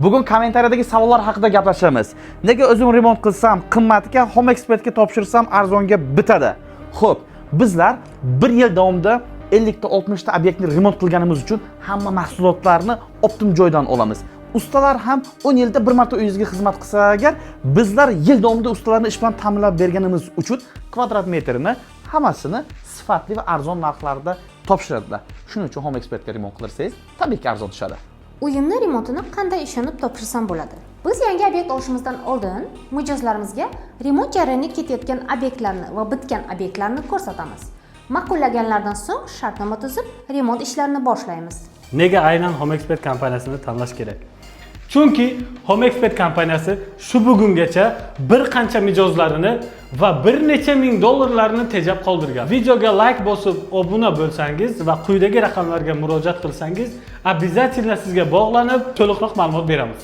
Bugun kommentariyadagi savollar haqida gaplashamiz. Nega o'zim remont qilsam qimmatga, Home Expertga topshirsam arzonga bitadi? Xo'p, bizlar bir yil davomida 50 ta, 60 ta obyektni remont qilganimiz uchun hamma mahsulotlarni оптом joydan olamiz. Ustalar ham 10 yilda bir marta uyingizga xizmat qilsa agar, bizlar yil davomida ustalarni ish bilan ta'minlab berganimiz uchun kvadrat metrini hammasini sifatli va arzon narxlarda topshiradilar. Shuning uchun Home Expertga remont qildirsangiz, tabiiyki, arzon tushadi. Uyimni remontini qanday ishonib topshirsam bo'ladi? Biz yangi obyekt olishimizdan oldin mijozlarimizga remont jarayoni ketayotgan obyektlarni va bitgan obyektlarni ko'rsatamiz. Ma'qullaganlaridan so'ng shartnoma tuzib, remont ishlarini boshlaymiz. Nega aynan Home Expert kompaniyasini tanlash kerak? Chunki Home Expert kompaniyasi shu bugungacha bir qancha mijozlarini va bir necha ming dollarlarni tejab qoldirgan. Videoga like bosib, obuna bo'lsangiz va quyidagi raqamlarga murojaat qilsangiz, обязательно sizga bog'lanib, to'liqroq ma'lumot beramiz.